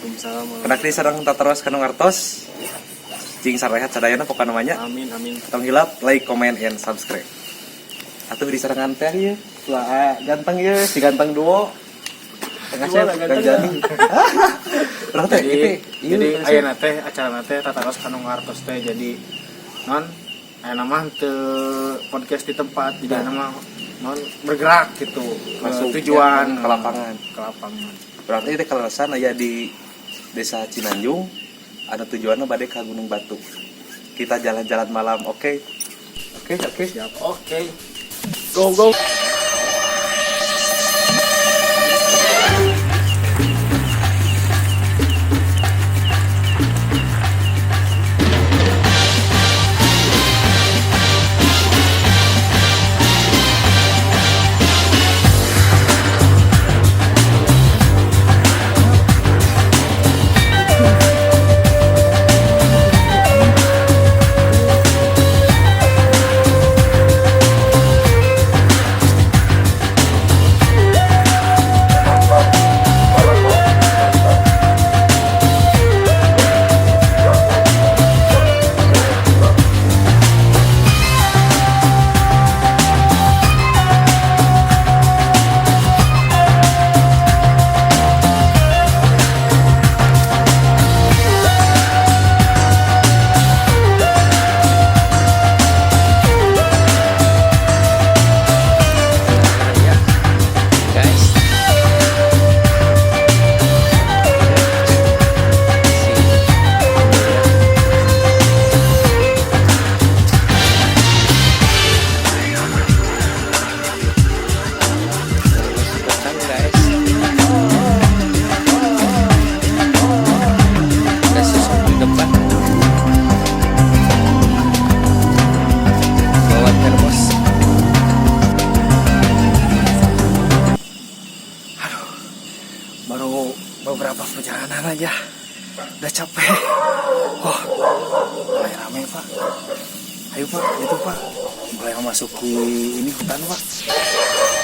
Waalaikumsalam. Kenak di sareng tataros ka nu ngartos. Cing sarehat sadayana pokokna mah nya. Amin amin. Tong hilap like, comment, and subscribe. Atuh di sarengan teh ieu. Wah, ganteng ieu, si ganteng duo. Tengah Dua saya lah, ganteng. Kang Jani. Urang teh Jadi ieu teh, ieu jadi teh. Ayeuna teh acara teh tataros ka nu ngartos teh, jadi non ayeuna mah teu podcast di tempat, jadi ayeuna mah non bergerak gitu ke Masuk tujuan ya, ke lapangan. Ke lapangan. Berarti itu kaleresan aya di Desa Cinanjung, ada tujuannya bade ke Gunung Batu. Kita jalan-jalan malam, oke? Oke. Siap, oke. Go go. Ya guys, si ya. Terus petang, guys, ada sosok di depan bawa termos. Aduh, baru beberapa perjalanan aja udah capek. Wah, mulai rame, Pak. Ayo, Pak, itu, Pak. Mulai memasuki ini hutan, Pak. Setapak, guys.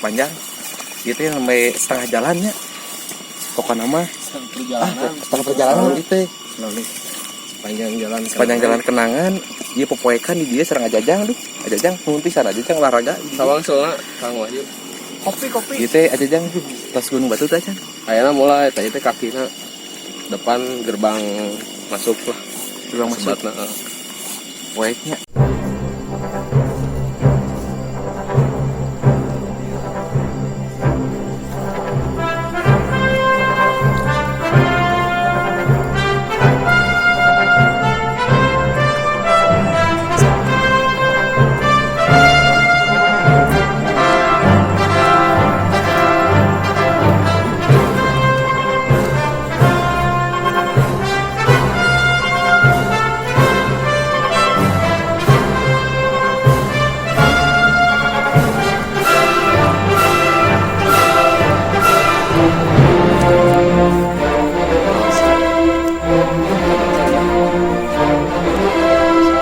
panjang. Itu yang sampai setengah jalannya. Pokoknya mah Perjalanan. Setengah perjalanan itu. Sepanjang jalan. Sepanjang jalan kenangan, dia popoekan di dia sareng Ajajang duh. Ajajang nuhun pisan Ajajang olahraga. Sawang soalnya Kang Wahyu. Kopi kopi. Ieu teh Ajajang tas Gunung Batu teh Ajang. Ayeuna mulai tadi teh kakina depan gerbang masuk lah. Gerbang masuk. Sebatna, heeh. Poeknya.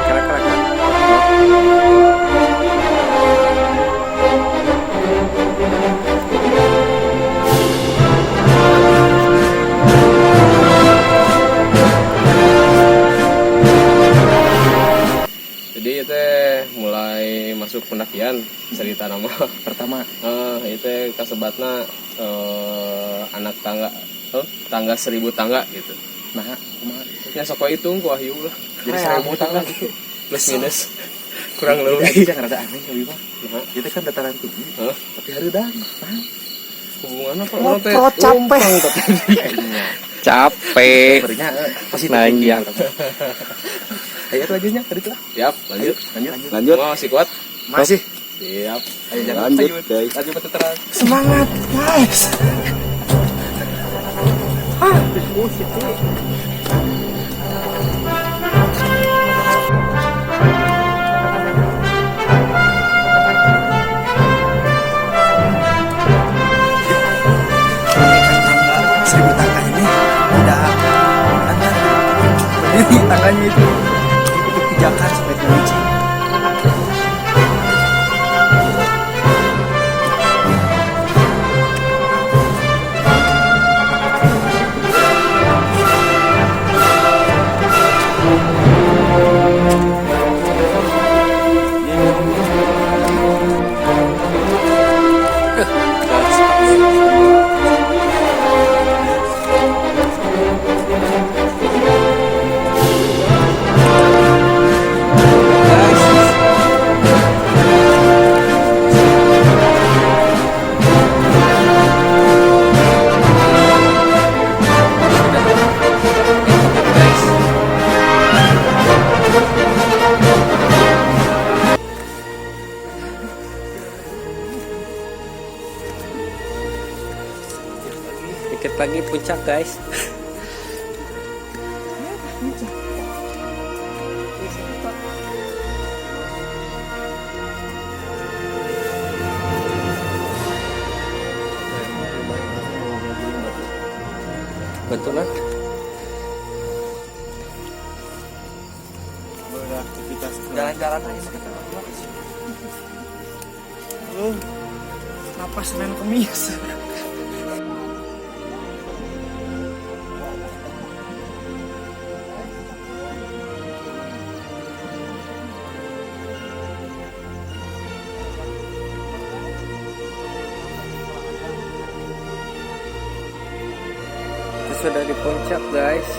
Kira-kira. Jadi itu mulai masuk pendakian cerita nama. Pertama Itu kasebatna anak tangga, tangga 1000 tangga gitu. Nah, kumaha? Ya sok we hitung ku Wahyu lah. Jadi 1000 tangga gitu. Plus minus kurang lebih. Ajajang rada aneh kali mah. Nah, Itu kan dataran tinggi, Hah? tapi hareudang. Nah, Hubungan apa? Orang teh Ngoprot capek. lumpang tapi. Capek. Capek. Sebenarnya pasti Nanjak. Ayo tuh aja tadi lah. Siap, lanjut. Lanjut. Lanjut. Semua masih kuat? Masih. Siap. Ayo jangan. Lanjut, guys. Lanjut Pak terang. Semangat guys. Tangga 1000 tangga ini tidak datar, berdiri tangganya itu untuk pijakan supaya tidak licin. Dikit lagi puncak, guys. Betul lah. Beraktivitas jalan-jalan aja sekitar. Lu napas Senin Kemis. Itu sudah di puncak, guys.